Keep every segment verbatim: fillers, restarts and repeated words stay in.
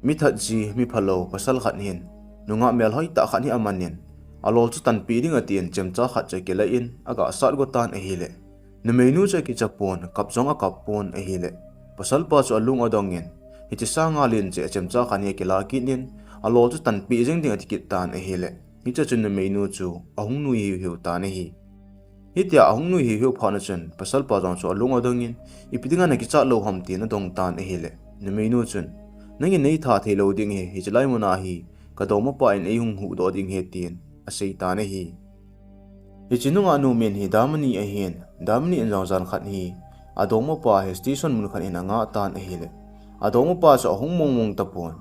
Mi that ji, mi phalou, pasal khat hin nungah melhoi tah khat hi aman in, alol chu tanpeh ding atin chemcha khat chu akilah in, aga sat go tan ahile, numeinu chu akicha pon, kap jong akap pon ahile, pasalpa chu alung adong in, hiche sanga len cheh chemcha khat hi akilah kit in, alol chu tanpeh jeng ding ati kit tan ahile, hiche chun numeinu chu ahung nui hiu hiu tan ahi. Hitia ahung nui hiu hiu phat na chun, pasalpa jong chu alung adong in, ipi dinga nakichat lou ham tin adong tan ahile, numeinu chun, nangin neitha thei lou ding ahi, hiche lai muna hi kadongmapa in eihung huhdoh ding ahi tin asei tan ahi. Hiche nungah nu min hi Damani ahin, Damani in jong jan khat hi adongmapa hi station mun khat in angah tan ahile, adongmapa chu ahung mong mong tapon.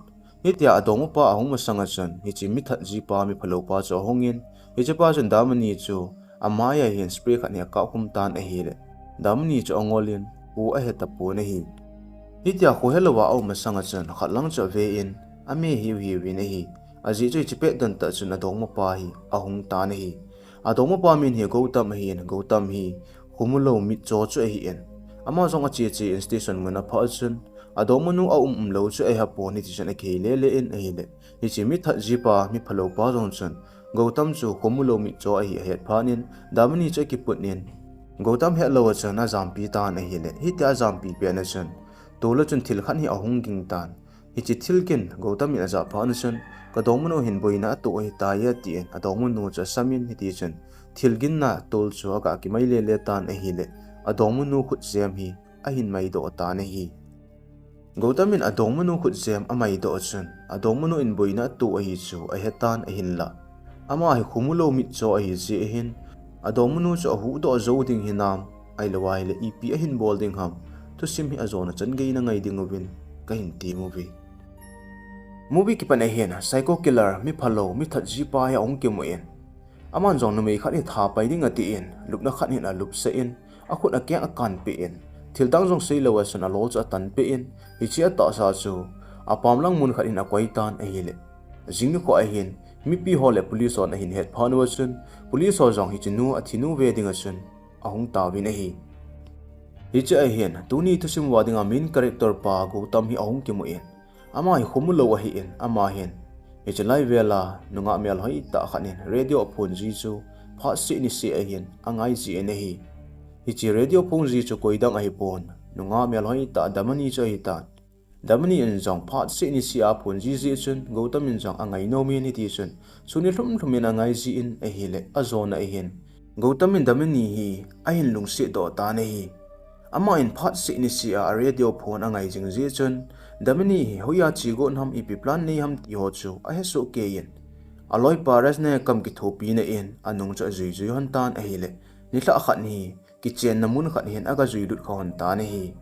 Hitia adongmapa ahung masanga chun, hiche mi that jipa, mi phaloupa chu ahung in, hichepa chun Damani chu amai a hin spray khat hi akap khum tan ahile, Damani chu angol in, kho ahe tapon ahi. Hitia kho helouva aum masanga chun, khat lang chu ave in, ame hiu hiu vin ahi. Ajeh chu hiche pet don tah chun adongmapa hi ahung tan ahi. Adongmapa min hi Gautam ahin, Gautam hi khomu lou mitcho chu ahin, ama jong ache che in station mun aphah chun, adongmanu aum um lou chu ahe pon, hiti chun akihei le le in ahile, hiche mi that jipa, mi phaloupa jong chun, Gautam chu khomu lou mitcho ahi ahet phat in, Damani chu akiput in, Gautam hetlou a chun ajampi tan ahile, hitia ajampi pet na chun, tol a chun thil khat hi ahung ging tan. Hiche thil gin Gautam in ajah phat na chun, kadongmanu hin boina atoh ahitai, atin adongmanu chu asam in, hiti chun thil ginna tol chu aga kimai le le tan ahile, adongmanu khutjem hi ahin maidoh tan ahi. Gautam in adongmanu khutjem amaidoh chun, adongmanu in boina atoh ahi chu ahe tan ahinla, ama hi khomu lou mitcho ahi jeh hin, adongmanu chu ahuhdoh jou ding hinam, ahilou ahile ipi ahin bol ding ham, thusim hi ajona chan gei nangai ding uvin kahin tem uve. Movie kipan ahin, psycho killer, mi phalou, mi that jipa hi ahung kimu in, aman jong numei khat hi tha pai ding atin, lupna khat hin alupsah in, akhut akeng akanpeh in, thil dang jong seilou a chun alol chu atanpeh in, hiche atahsa chu apam lang mun khat hin akoi tan ahile, jing nikho ahin, mipi ho le police hon ahin het phat uva chun, police ho jong hiche nu athinu ve dinga chun ahung taovin ahi. Hiche ahin, tuni thusim uva dinga main character pa Gautam hi ahung kimu in, ama hi khomu lou ahin, ama hin hiche lai vela nungah melhoi tah khat in radio aphon ji chu phatseh niseh ahin angai jin ahi. Hiche radio aphon ji chu koidang ahipon, nungah melhoi tah Damani chu ahitan. Damani in jong phatseh niseh a aphon ji jeh chun, Gautam in jong angai nom in, hiti chun sun nilhum lhum in angai jin ahile, ajona ahin, Gautam in Damani hi ahin lungset doh tan ahi. Ama in phatseh niseh a radio phon angai jing jeh chun, Damani hi hoiya che got ham, ipi plan nei ham ti ho chu ahesoh kei in, aloipa Rajnikant kithopina in anung chu ajui jui lhon tan ahile, nilhah khat hi kichenna mun khat hin aga jui lut kha lhon tan ahi.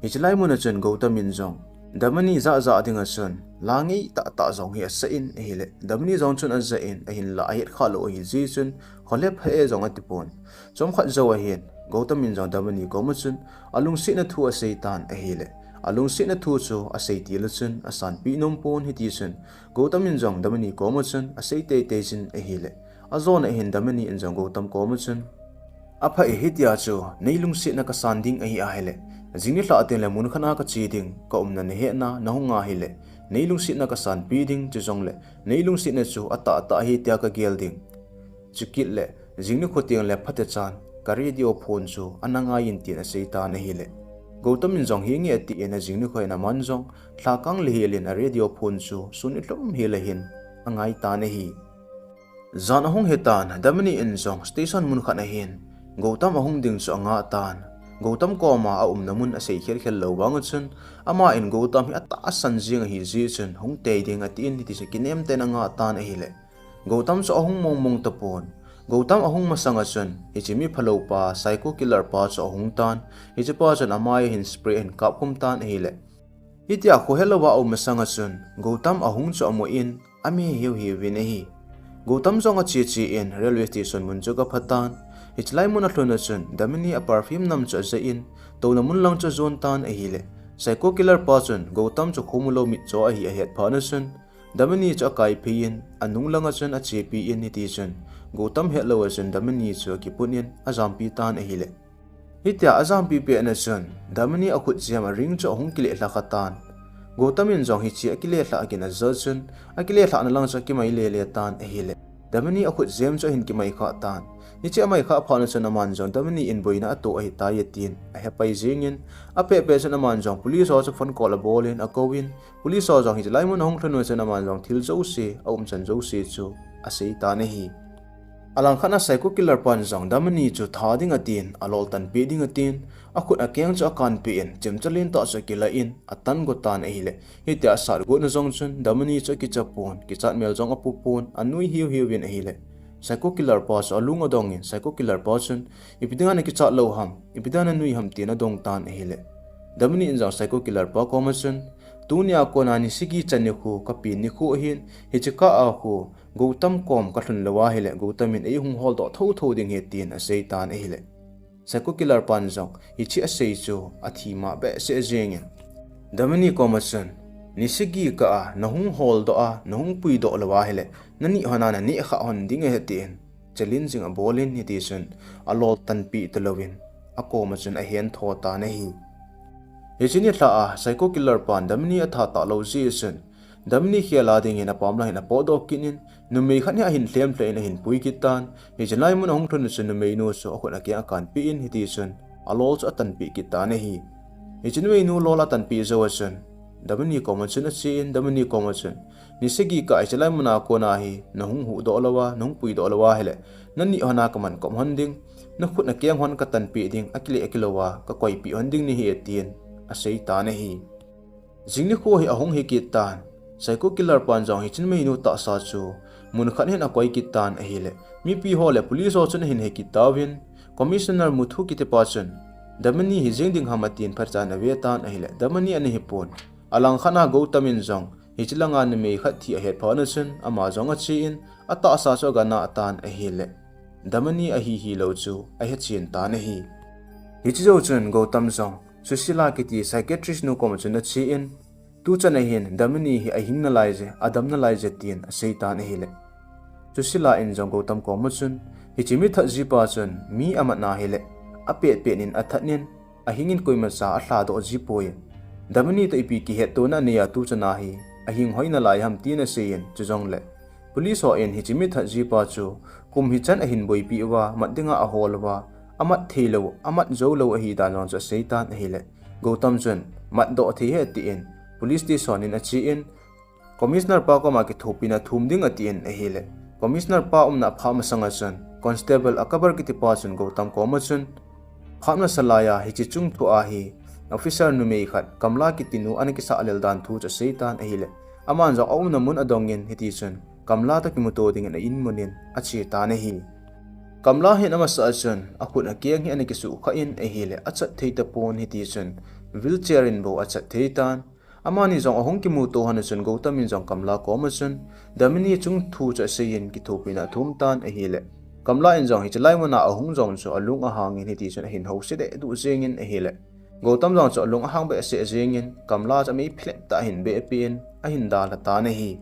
Hiche lai mun a chun Gautam in jong Damani jah jah dinga chun la ngei tah tah jong hi asah in ahile, Damani jong chun ajah in, ahinla ahet khah lou ahi jeh chun, kholep he e jong atipon. Chomkhat jou ahin, Gautam in jong Damani koma chun alungsetna thu asei tan ahile, alungsetna thu chu asei til a chun asanpeh nom pon, hiti chun Gautam in jong Damani koma chun asei teitei jin ahile, ajona ahin Damani in jong Gautam koma chun, apha e, hitia chu neilungsetna kasan ding ahi ahile, jing nilhah tengle mun khat a kache ding, kaumna nahetna nahung ahile, neilungsetna kasanpeh ding, chujongle neilungsetna chu atahtah ahi tia kagel ding. Chukit le jing nikho tengle phatechan ka radio phon chu ana ngai in, tin asei tan ahile, Gautam in jong henge atin, ajing nikho in aman jong lhakang le hel in a radio phon chu sun nilhum hel a hin angai tan ahi. Jan ahung hitan, Damani in jong station mun khat a hin Gautam ahung ding chu angah tan. Gautam koma aumna mun asei khel khel lou vang a chun, ama in Gautam hi atahsan jeng ahi jeh chun hung tei ding atin, hiti chun kinem tah in angah tan ahile, Gautam chu ahung mong mong tapon. Gautam ahung masang a chun hiche mi phalou pa, psycho killer pa chu ahung tan. Hichepa chun amai a hin spray ahin kap khum tan ahile, hitia kho helouva aum masang a chun Gautam ahung chu amu in, ame hiu hiu vin ahi. Gautam jong ache che in railway station mun chu aga pha tan. Hiche lai mun alhun a chun Damani a perfume nam chu ajah in, touna mun lang chu ajon tan ahile, psycho killer pa chun Gautam chu khomu lou mitcho ahi ahet phat na chun, Damani chu akai phei in, anung lang a chun achepi in, hiti chun Gautam hetlou a chun Damani chu akiput in ajampi tan ahile, hitia ajampi pet na chun Damani akhutjem a ring chu ahung kile lha kha tan. Gautam in jong hiche akile lhah gin ajah chun, akile lhahna lang chu akimai lele tan ahile, Damini akhut jem chu ahin kimai khah tan. Hiche amai khah phat na chun aman jong Damini in boina ato ahitai tin ahepai jingin, apehpeh chun aman jong police ho chu phone call abol in akouvin, police ho jong hiche lai mun ahung lhun u chun aman jong thil jouse, aumchan jouse chu asei tan ahi. Alangkhat a psycho killer pan jong Damini chu tha ding atin, alol tanpeh ding atin, akhut akeng chu akanpeh in, chemcha lentah chu akilah in, atan go tan ahile, hitia asat gotna jong chun Damini chu akicha pon, kichat mel jong apu pon, anui hiu hiu in ahile, psycho killer pa chu alung adong in, psycho killer pa chun, ipi dinga nakichat lou ham, ipi dinga nanui ham tin adong tan ahile, Damini in jong psycho killer pa koma chun, tunia kona ni sagi chan nikho, kapen nikho ahin, hiche kah a khu, Gautam kom kalhun lou ahile, Gautam in eihung holdoh thotho ding ahi tin asei tan ahile, psycho killer pan jong hiche asei chu athima behseh jingin, Damini koma chun, ni sagi kah a nahung holdoh a, nahung puidoh lou ahile, naneh hon a naneh khah hon ding ahi tin challenge jing abol in, hitichun alol tanpeh talouvin, akoma chun ahen tho tan ahi. Hiche nilhah a psycho killer pan Damini atha talou jeh chun, Damini khel a dingin apam lang hin apotdoh kit in, numei khat hi ahin lhem lheh in ahin pui kit tan, hiche lai mun ahung lhun u chun numeinu chu akhut akeng akanpeh in, hitichun alol chu atanpeh kit tan ahi. Hiche numeinu lol atanpeh jou a chun, Damini koma chun ache in, Damini koma chun, ni sagi kah hiche lai mun a kona hi nahung huhdoh lou a, nahung puidoh lou ahile, naneh hon a kaman kop hon ding, nakhut nakeng hon katanpeh ding, akile akilou a kakoipeh hon ding nahi tin asei tan ahi. Jing nikho hi ahung hi kit tan, psycho killer pan jong hiche numeinu tahsa chu mun khat hin akoi kit tan ahile, mipi ho le police ho chun ahin he kit tauvin, Commissioner Muthu kiti pa chun, Damini hi jing ding ham atin phatechan ave tan ahile, Damini ana hi pon. Alangkhat a Gautam in jong hiche langa numei khat thi ahet phat na chun, ama jong ache in, atahsa chu agana atan ahile, Damini ahi hilou chu ahechen tan ahi. Hiche jou chun Gautam jong Susila kiti psychiatrist nu koma chun ache in, tuchan a hin Damini hi ahing nalai je, adam nalai je tin asei tan ahile, Susila in jong Gautam koma chun, hiche mithat jipa chun mi amat na hile, apetpet in athat in, ahing in koimacha alhadoh ji poi. Damini toh ipi kihettohna anei a tuchan a hi ahing hoi nalai ham tin asei in, chujongle police ho in hiche mithat jipa chu kum hichan ahin boipi uva, mat dinga ahol uva, amat theilou, amat joulou ahi dan jong chu asei tan ahile, Gautam chun, matdoh thei ahi tin police station in ache in, Commissioner pa koma kithopina thum ding atin ahile, Commissioner pa umna aphat masang a chun Constable Akbar kiti pa chun Gautam koma chun, phat masa lai a hiche chungthu a hi officer numei khat Kamla kiti nu ana kisah lel dan thu chu asei tan ahile, aman jong aumna mun adong in, hitichun Kamla toh kimuto dingin a in mun in ache tan ahi. Kamla hin amasa a chun akhut akeng hi ana kisuhkhah in ahile, achat thei tapon, hitichun wheelchair in bou achat thei tan. Amani jong ahung kimuto hon a chun Gautam in jong Kamla koma chun Damini chungthu chu asei in kithopina athum tan ahile, Kamla in jong hiche lai mun a ahung jong chu alung ahang in, hitichun ahin houset dehduh jingin ahile, Gautam jong chu alung ahang behseh jingin, Kamla chu amei philet tah ahin behpeh in ahin dalha tan ahi.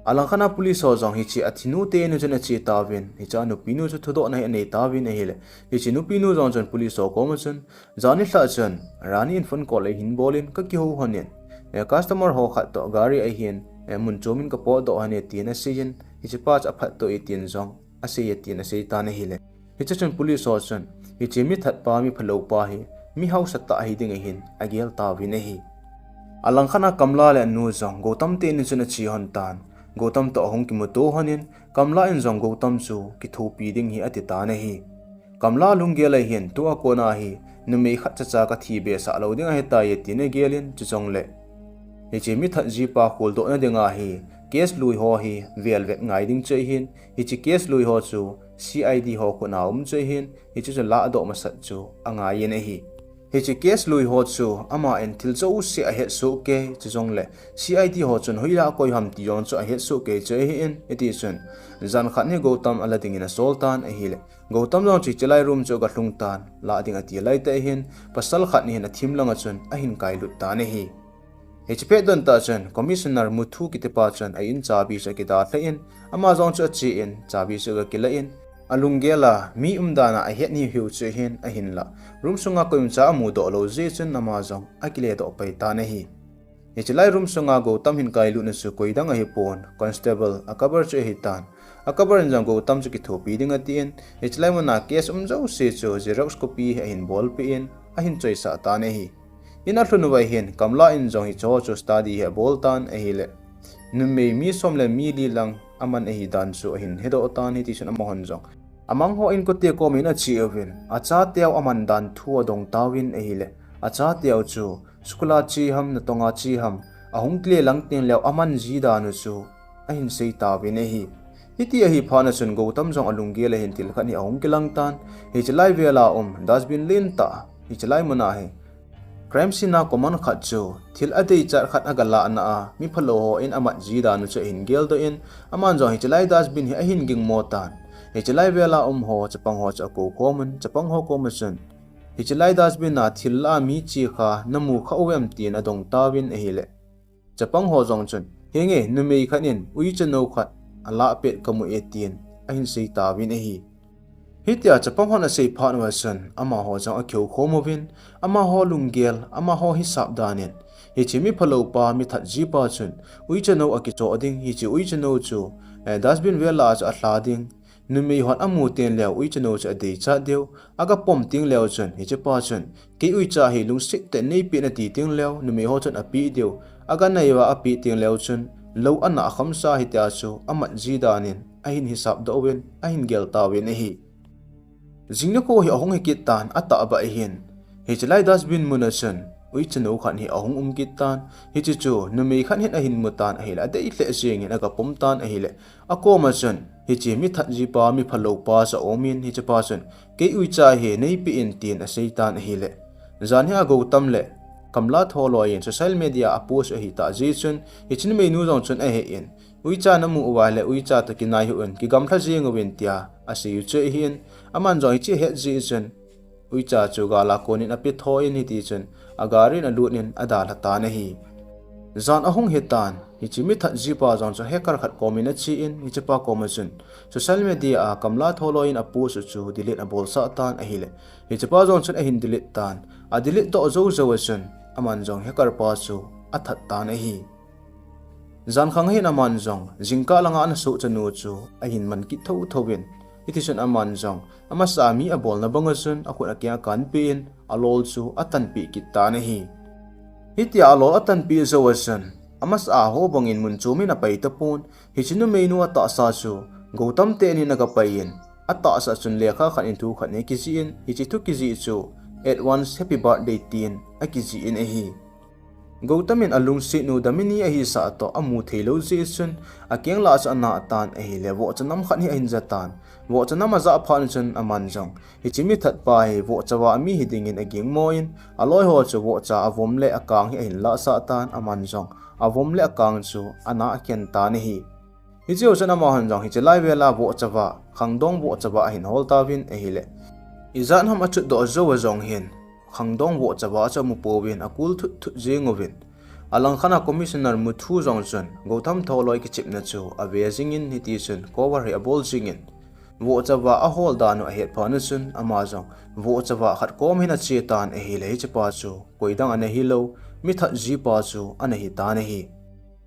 Alangkhat a police ho jong hiche athinu tenu chun ache tauvin, hiche a nupinu chu thudohna hi anei tauvin ahile, hiche nupinu jong chun police ho koma chun, jan nilhah chun Rani in phone call eihin bol in, kakihou hon in, eh, customer ho khat toh gari a hin, eh, mun chom in kapotdoh hon e tin asei in, hiche pa chu aphatto e tin jong asei e tin asei tan ahile, hiche chun police ho chun hiche mithat pa, miphalou pa hi mi hausa tah ahi ding ahin agel tauvin ahi. Alangkhat a Kamla le anu jong Gautam tenu chun ache hon tan, Gautam toh ahung kimuto hon in, Kamla in jong Gautam chu kithopi ding hi ati tan ahi. Kamla lunggel a hin tua kona hi numei khat chacha kathi behsah lou ding ahitai e tin agel in, chujongle hiche mithat jipa kholdohna dinga hi case lui ho hi velvet ngai ding chu ahin, hiche case lui ho chu C I D ho khut a um chu ahin, hiche chu lahdoh masat chu angai in ahi. Hiche case lui ho chu ama in thil jouse ahet soh kei, chujongle C I D ho chun hoilah akoi ham ti jong chu ahet soh kei chu ahin, hitichun jan khat hi Gautam ala dingin asol tan ahile, Gautam jong chu hiche lai room chu agalhung tan, lah ding ati laitah hin pasal khat in athim lang a chun ahin kailut tan ahi. Hiche pet don tah chun Commissioner Muthu kiti pa chun a in chabi chu akidalha in, ama jong chu ache in chabi chu agakilah in, alunggel a mi umdan a ahet hiu hiu chu ahin, ahinlah room sunga koimacha amudoh lou jeh chun ama jong akiledoh pai tan ahi. Hichelai room sunga Gautam hin kailutna chu koidang ahipon, constable Akbar chu ahitan. Akbar in jong Gautam chu kithopi ding atin, hichelai muna case um jouse chu xerox copy hi ahin bolpeh in, ahin choisah tan ahi. In alhun uva hin, Kamla in jong hicheho chu study hi abol tan ahile, numei mi som le mi li lang aman ahidan chu ahin hedoh tan, hitichun amahon jong amangho inkote koma ache uvin, achateu aman dan thu adong tauvin ahile, achateu chu school a che ham, natonga che ham, ahung kile lang tengleu aman ji dan u chu ahin sei tauvin ahi. Hiti ahi phatna chun Gautam jong alunggel a hin thil khat hi ahung kilang tan, hichelai vela um dustbin lentah hichelai muna hi crime scene a common khat chu thil adeichat khat agalahna a miphalou hon amat ji dan u chu ahin geldoh in, aman jong hichelai dustbin hi ahin gingmo tan. Hichelai vela umho chapangho chu akou khomun, chapangho koma chun, hichelai dustbin a thil lah a mi che kha namu kha uvem tin adong tauvin ahile, chapangho jong chun, henge, numei khat in uicha nou khat alah pet kamu e tin ahin sei tauvin ahi. Hitia chapanghon asei phat uva chun amaho jong akihou khom uvin, amaho lunggel, amaho hisap dan in, hiche miphalou pa, mithat ji pa chun uicha nou akichoh ding, hiche uicha nou chu dustbin vela chu alha ding, numei hon amu tengleu uicha nou chu adeichat diu, agapom tengleu chun hichepa chun kei uicha hi lungset tah in neipeh in ati tengleu, numei ho chun apeh diu, aganei uva apeh tengleu chun lou ana khamsa hitia chu amat ji dan in ahin hisap doh uvin, ahin gel tauvin ahi. Jing nikho hi ahung hikit tan, atahbeh hin hichelai dustbin muna chun uicha nou khat hi ahung um kit tan, hiche chu numei khat hin ahin mu tan ahile, adei lheh jengin agapom tan ahile, akoma chun hiche mithat ji pa, miphalou pa chu aumin, hichepa chun kei uicha hi neipeh in tin asei tan ahile, jan hi a Gautam le Kamla tholoi in social media a post ahitah jeh chun, hiche numeinu jong chun ahe in, uicha namu uva le uicha toh kinai hih un, kigamlha jeng uvin tia asei u chu ahin, aman jong hiche ahet jeh chun uicha chu gal a konin apetho in, hitichun agari in alut in adalha tan ahi. Jan ahung hitan, hiche mithat ji pa jong chu hacker khat komin ache in, hichepa koma chun social media a Kamla tholoi in apost u chu delete abolsah tan ahile, hichepa jong chun ahin delete tan, adelete doh jou jou a chun aman jong hacker pa chu athat tan ahi. Jan khang hin aman jong jingkah langa ana sohcha nu chu ahin man kit thotho in, hitichun aman jong amasa a mi abolna banga chun akhut akeng akanpeh in alol chu atanpeh kit tan ahi. Hitia alol atanpeh jou a chun amasa a ho bangin mun chomin apai tapon, hiche numeinu atahsa chu Gautam te in in agapai in, atahsa chun lekha khat in thu khat in akijih in, hiche thu kijih chu advance happy birthday tin akijih in ahi. Gautam in alungsetnu Damini ahisah toh amu theilou jeh chun akeng lah chu ana tan ahile, vohcha nam khat hi ahin ja tan. Vohcha nam ajah phat chun aman jong hiche mithat pa hi vohcha vah mi hidingin agingmo in, aloiho chu vohcha avom le akang hi ahin lahsah tan, aman jong avom le akang chu ana akhen tan ahi. Hiche ho chun amahon jong hichelai vela vohcha vah, khangdong vohcha vah ahin hol tauvin ahile, ijat ham achutdoh jou a jong hin khangdong vohcha vah chu amu pouvin akul thut thut jeng uvin. Alangkhat a Commissioner Muthu jong chun Gautam tholoi kichepna chu ave jingin, hitichun cover hi abol jingin, vohcha vah ahol dan u ahet phat chun ama jong vohcha vah khat kom hin ache tan ahile, hichepa chu koidang ana hilou, mithat ji pa chu ana hitan ahi.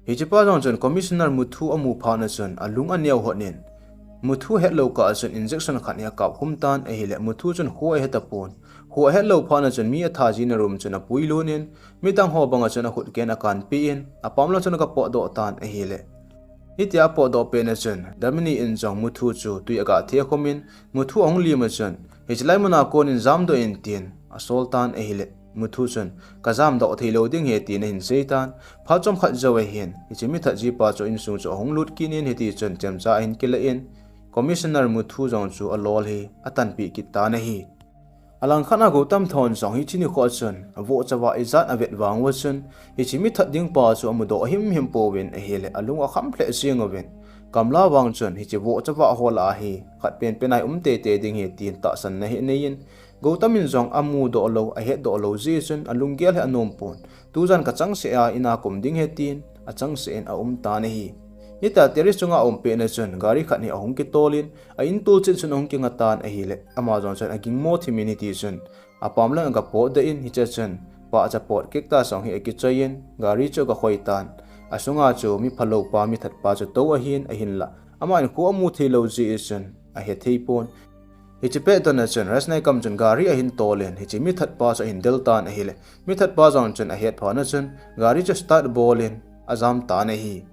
Hichepa jong chun Commissioner Muthu amu phat chun alung aneo hot in, Muthu hetlou kah chun injection khat hi akap khum tan ahile, Muthu chun kho ahe tapon. Kho ahetlou phat chun mi atha jina room chun apuilut in, midang ho banga chun akhut keng akanpeh in, apam lang chun agapotdoh tan ahile, hitia apotdoh pet chun Damini in jong Muthu chu tui agathe khum in, Muthu ahung lim a chun, hichelai muna konin jamdoh in tin asol tan ahile, Muthu chun kajamdoh theilou ding ahi tin ahin sei tan. Phat chomkhat jou a hin hiche mithat ji pa chu insung chu ahung lut kit in, hitichun chemcha ahin kila in, Commissioner Muthu jong chu alol hi atanpeh kit tan ahi. Alangkhat a Gautam thon jong hiche nikho chun vohcha vah ijat avet vang uva chun, hiche mithat ding pa chu amudoh himhim pouvin ahile, alung akham lheh jeng uvin. Kamla vang chun hiche vohcha vah ho lah a hi khat penpen a hi um teitei ding ahi tin tahsanna hi anei in, Gautam in jong amudoh lou, ahetdoh lou jeh chun alunggel hi anom pon. Tujan kachangseh a in a kaum ding ahi tin achangseh in aum tan ahi. Hitia terrace chunga aum pet chun gari khat hi ahung kitol in, a in tolchet chun ahung kinga tan ahile, ama jong chun agingmo thim in, hitichun apam lang agapotdoh in, hichea chun pahcha pot kek tah jong hi akichoi in, gari chu aga khoi tan. Asunga chu mi phalou pa, mi that pa chu tou ahin, ahinla aman kho amu thei lou jeh chun ahe thei pon. Hiche pet don a chun Rajenami chun gari ahin tol in, hiche mi that pa chu ahin del tan ahile, mi that pa jong chun ahet phat na chun gari chu start bol in ajam tan ahi.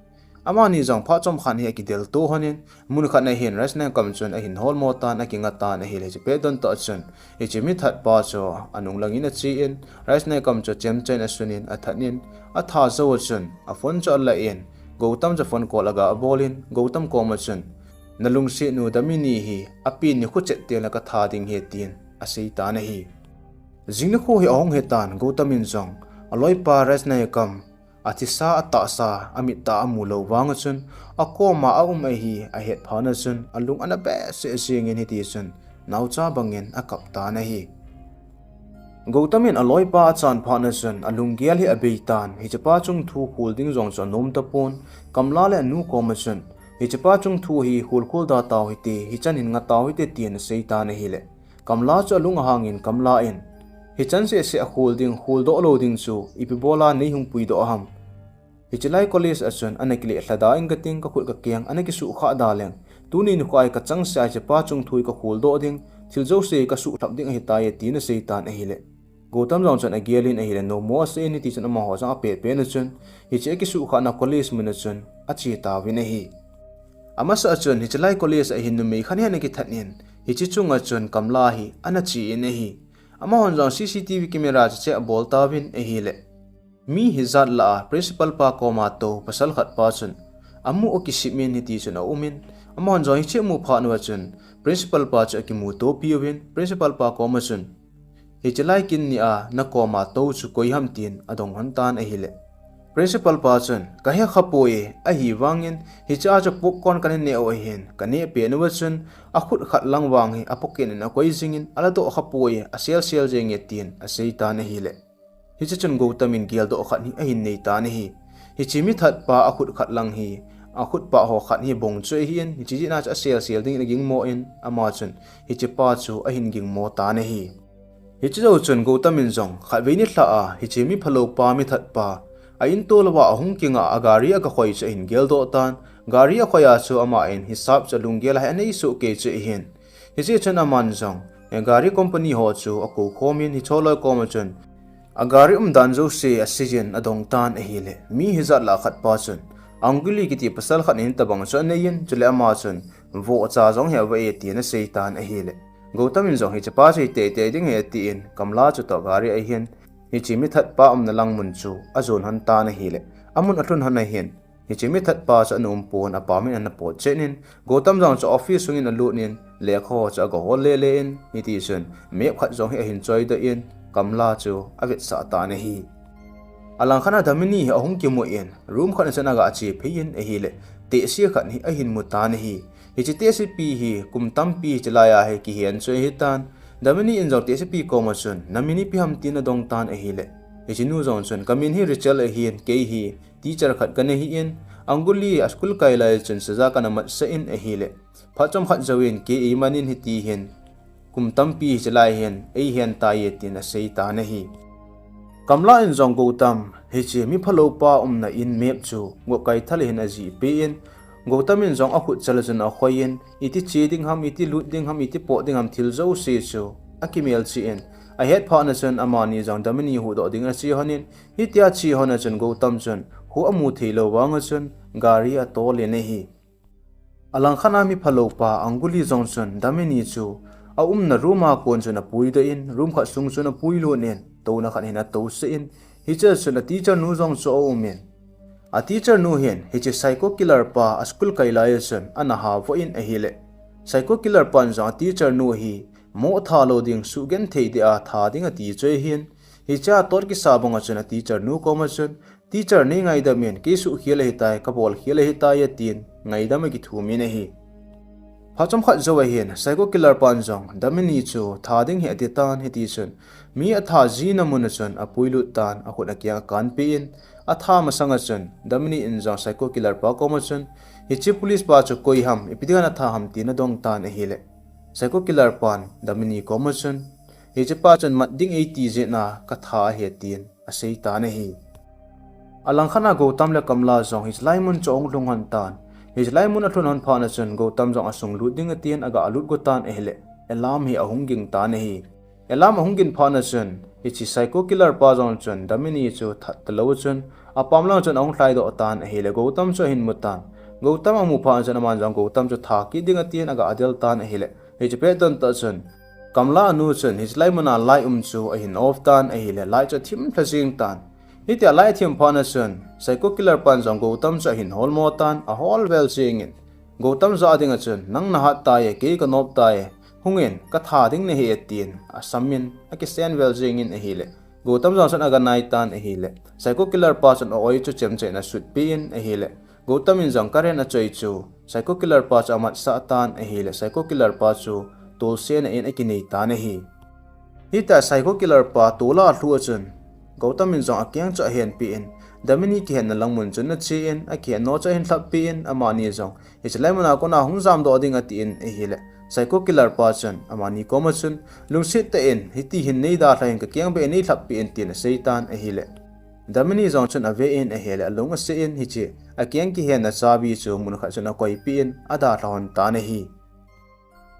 Amani jong phat chomkhat hi akidel to lhon in, mun khat na hin Rajenami chun ahin holmo tan, akinga tan ahile, hiche pet don tah chun hiche mi that pa chu anung lang in ache in, Rajenami chu chemcha in asun in, athat in, atha jou chun aphone chu ala in, Gautam chu phone call aga bol in, Gautam kom a chun, "Na lungset nu Damini hi apen nikho chet teng le ka that ding ahi," tin asei tan ahi. Jing nikho hi ahung hi tan, Gautam in jong aloipa Rajenami athisa, atahsa, amit a amu lou vang a chun, akoma aum ahi ahet phat na chun alung ana behseh jing in, hiti chun naocha bang in akap tan ahi. Gautam in aloipa achan phat na chun alunggel hi abei tan, hichepa chung thu khol ding jong chu anom tapon, Kamla le anu kom a chun, "Hichepa chung thu hi khol khol da tau hite, hichan hin nga tau hite," tin asei tan ahile, Kamla chu alung ahang in, Kamla in, "Hichan seh seh akhol ding, kholdoh lou ding chu ipi bol a nei hung puidoh ham? Hiche lai college a chun ana kile lha da ing kating, ka khut ka keng ana kisuh kha da leng, tuni nikho a ka chang seh a hichepa chung thu hi ka kholdoh ding, thil jouse ka suhlhap ding ahitai," tin asei tan ahile, Gautam jong chun agel in ahile, nomo asei in, hiti chun amaho jong apet pet na chun hiche akisuh khana college mun a chun ache tauvin ahi. Amasa a chun hiche lai college a hin numei khat hi ana kithat in, hiche chung a chun Kamla hi ana che in ahi. Amahon jong C C T V camera chu check abol tauvin ahile, mi hijat lah a principal pa koma tou pasal khat pa chun amu akisim in, hiti chun aum in, amahon jong hiche amu phat uva chun principal pa chu akimuto piuvin, principal pa kom a chun, "Hiche lai kin ni a na koma tou chu koi ham?" tin adong lhon tan ahile, principal pa chun, "Ka he kha poi, ahivang in hiche a chu popcorn kana neh u ahin, ka neh pet uva chun akhut khat lang vang hi apocket in akoi jing in, ala doh kha poi, asel sel jeng e," tin asei tan ahile, hiche chun Gautam in geldoh khat hi ahin nei tan ahi. Hiche mi that pa akhut khat lang hi, akhut pah ho khat hi bong chu ahi in, hiche jeh a chu asel sel ding in agingmo in, ama chun hichepa chu ahin gingmo tan ahi. Hiche jou chun Gautam in jong khatvei nilhah a hiche mi phalou pa, mi that pa a in tol uva ahung kinga, agari aga khoi chu ahin geldoh tan. Gari akhoi a chu ama in hisap chu alunggel a hi anei soh kei chu ahin. Hiche chun aman jong, eh, gari company ho chu akou khom in, hiche ho loi kom a chun agari umdan jouse asei in adong tan ahile, mi hijat lah a khat pa chun Anguli kiti pasal khat in tabang chu anei in, chule ama chun vohcha jong hi ava e tin asei tan ahile, Gautam in jong hichepa chu hi teitei ding ahi tin Kamla chu toh gari a hin hiche mi that pa umna lang mun chu ajon lhon tan ahile, amun alhun lhon a hin hiche mi that pa chu ana um pon, apam in ana pot chen in, Gautam jong chu office sung in alut in, lekha ho chu aga hol le le in, hiti chun map khat jong hi ahin choidoh in, Kamla chu avetsah tan ahi. Alang khat a Damini hi ahung kimu in, room khat a chun aga che phei in ahile, tehse khat hi ahin mu tan ahi. Hiche tehsepi hi kum tampi hiche lai a hi kihen chu ahi tan. Damini in jong tehsepi kom a chun, "Na min ipi ham?" tin adong tan ahile, hiche nu jong chun, "Ka min hi Rachel ahin, kei hi teacher khat kana hi in, Anguli a school kai lai chun saja kana matsah in ahile, phat chomkhat jouvin kei eiman in hiti hin kum tampi hiche lai hin eihen tai e," tin asei tan ahi. Kamla in jong Gautam hiche mi phalou pa umna in map chu ngop kai thal a hin ajih peh in, Gautam in jong akhut chal a chun akhoi in, iti che ding ham, iti lut ding ham, iti pot ding ham, thil jouse chu akimel chih in, ahet phat na chun amani jong Damini huhdoh ding in ache lhon in, hitia ache lhon a chun Gautam chun kho amu thei lou vang a chun gari atol in ahi. Alang khat a mi phalou pa Anguli jong chun Damini chu aumna room a kon chun apuidoh in, room khat sung chun apuilut in, touna khat hin atousah in, hiche a chun a teacher nu jong chu aum in, a teacher nu hin hiche psycho killer pa a school kai lai a chun ana havoh in ahile, psycho killer pan jong a teacher nu hi mo tha lou ding, suhgenthei deh a tha ding ati chu ahin, hiche a tot kisa bang a chun a teacher nu kom a chun, "Teacher, nei ngaidam in, kei suhkhel ahitai, ka bolkhel ahitai," atin ngaidam akithum in ahi. Phat chomkhat jou a hin psycho killer pan jong Damini chu tha ding hi ati tan, hiti chun mi atha jina mun a chun apuilut tan, akhut akeng akanpeh in, atha masang a chun Damini in jong psycho killer pa kom a chun, "Hiche police pa chu koi ham, ipi dinga natha ham?" tin adong tan ahile, psycho killer pan Damini kom a chun, "Hichepa chun mat ding eiti jeh a katha ahi," tin asei tan ahi. Alangkhat a Gautam le Kamla jong hichelai mun chu ahung lhung lhon tan. Hichelai mun alhun lhon phat a chun Gautam jong asung lut ding atin aga lut go tan ahile, alarm hi ahung ging tan ahi. Alarm ahung gin phat a chun, hiche psycho killer pa jong chun Damini chu that talou chun, apam lang chun ahung lhai doh tan ahile, Gautam chu ahin mu tan. Gautam amu phat a chun aman jong Gautam chu that kit ding atin aga del tan ahile, hiche pet don tah chun, Kamla anu chun hichelai mun a light um chu ahin off tan ahile, light chu athim lha jing tan. Hitia light athim phat a chun, psycho killer pan jong Gautam chu ahin hol mo tan, ahol vel jingin, Gautam jah ding a chun, nang nahat tai, kei kanop tai, hungin, katha ding nahi atin, asamin, akisen vel jingin ahile, Gautam jong chun aga nai tan ahile, psycho killer pa chun a-oi chu chemchai in asut peh in ahile, Gautam in jong current achoi chu psycho killer pa chu amatsah tan ahile, psycho killer pa chu tolsena in akinei tan ahi. Hitia psycho killer pa tol a alhu a chun, Gautam in jong akeng chu ahen peh in, Damini kihenna lang mun chun ache in, akihen no chu ahin lhap peh in, amani jong hichelai mun a kona hung jam doh ding atin ahile, psycho killer pa chun amani kom a chun, lungset tah in, hiti hin nei dalha in, kakeng beh in nei lhap peh in tin asei tan ahile, Damini jong chun ave in ahile, alung ase in, hiche akeng kihenna chabi chu mun khat chun akoi peh in, adalha lhon tan ahi.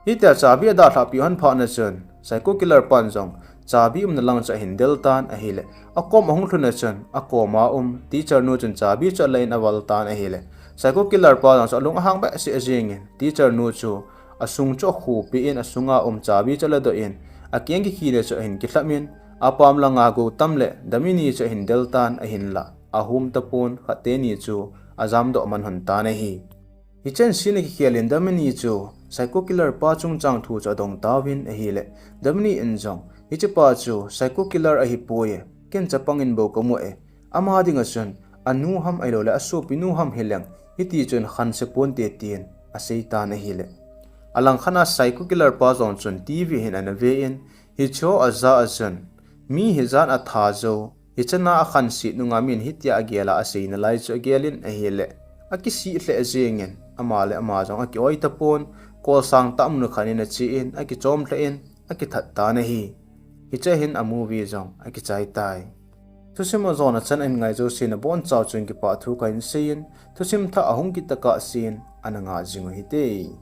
Hitia chabi adalhah peh lhon phat a chun, psycho killer pan jong chabi umna lang chu ahin del tan ahile, akom ahung lhun a chun, akom a um teacher nu chun chabi chu alan in aval tan ahile, psycho killer pa jong chu alung ahang behseh jingin, teacher nu chu asung chu akhu peh in, asunga um chabi chu aladoh in, akeng kikhina chu ahin kilhap in, apam langa Gautam le Damini chu ahin del tan ahinla, ahum tapon khat teni chu ajam doh man lhon tan ahi. Hichea scene akikhel in Damini chu psycho killer pa chungchang thu chu adong tauvin ahile, Damini in jong, hiche pa chu psycho killer ahipoi, ken chapang in bou kamu e, ama ding a chun anu ham ahilouleh asopi nu ham hileng, hiti chun khanse ponte tin asei tan ahile, alangkhat a psycho killer pa jong chun TV hin ana ve in, hiche ho ajah a chun, mi hijat a atha jou, hichana akhanse nunga min hitia agel a, aseina lai chu agel in ahile, akisih lheh jingin, ama le ama jong aki-oi tapon, kol sang tah mun khat in ache in, akichom lheh in, akithat tan ahi. Hichea hin a movie jong akichai tai. Thusim ajona chan ahin ngai jousen abonchauva chun kipah thu kahin seiyin, thusim thah ahung kit tokah sen ana ngah jing u hite.